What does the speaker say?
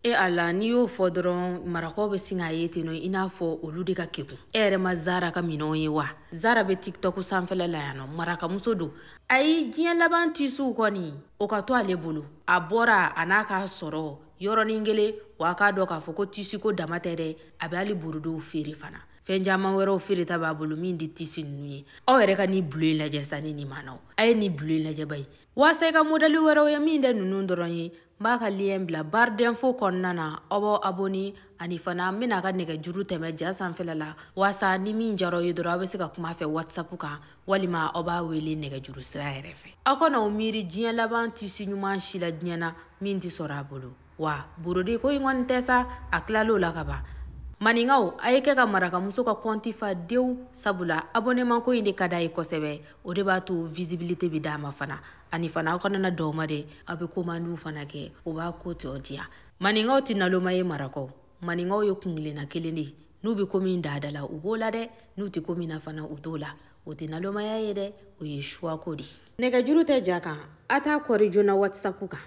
E Ala, n'i y'o fɔ dɔrɔn, marakaw bɛ sin k'a ye ten nɔ, i n'a fɔ olu de ka kegun. E yɛrɛ ma Zara ka minɛnw ye wa? Zara bɛ TikTok sanfɛla la yan nɔ, marakamuso don. Ayi, diɲɛ laban tisiw kɔni, o ka to ale bolo. A bɔra a n'a k'a sɔrɔ yɔrɔnin kelen, wa a k'a dɔn k'a fɔ ko tisi ko dama tɛ dɛ, a bɛ hali burudow feere fana. Fɛn caman wɛrɛw feereta b'a bolo min di tisi ninnu ye. Aw yɛrɛ ka nin bulon in lajɛ sa, ni nin ma na, a ye nin bulon in lajɛ bayi, waasa i ka modèle wɛrɛw ye min tɛ ninnu dɔrɔn ye. N b'a ka lien bila barre d'info kɔnɔna na, aw b'aw abonné, ani fana n bɛna a ka nɛgɛjuru tɛmɛ ja sanfɛla la, waasa ni min diyara aw ye dɔrɔn, aw bɛ se ka kuma a fɛ WhatsApp kan, walima aw b'a wele nɛgɛjuru sira yɛrɛ fɛ. Aw kana aw miiri diɲɛ laban tisi ɲuman si la diɲɛ na min tɛ sɔrɔ a bolo. Wa borode ko in kɔni tɛ sa, a tilal'o la ka ban. Maninkaw, a ye kɛ ka marakamuso ka kɔnti fa dewu, sabula abonnement ko in de ka d'a ye kosɛbɛ. O de b'a to visibilité bɛ d'a ma fana. Ani fana, aw kana na dɔw ma dɛ, aw bɛ commandew fana kɛ, o b'a ko tɔ diya. Maninkaw tɛ naloma ye, marakaw. Maninkaw ye kunkilenna kelen de ye. N'u bɛ ko min da la, u b'o la dɛ. N'u tɛ ko min na fana, u t'o la. O tɛ nalomaya ye dɛ, o ye choix ko de ye. Nɛgɛjuru tɛ ja kan, a t'a kɔri joona WhatsApp kan.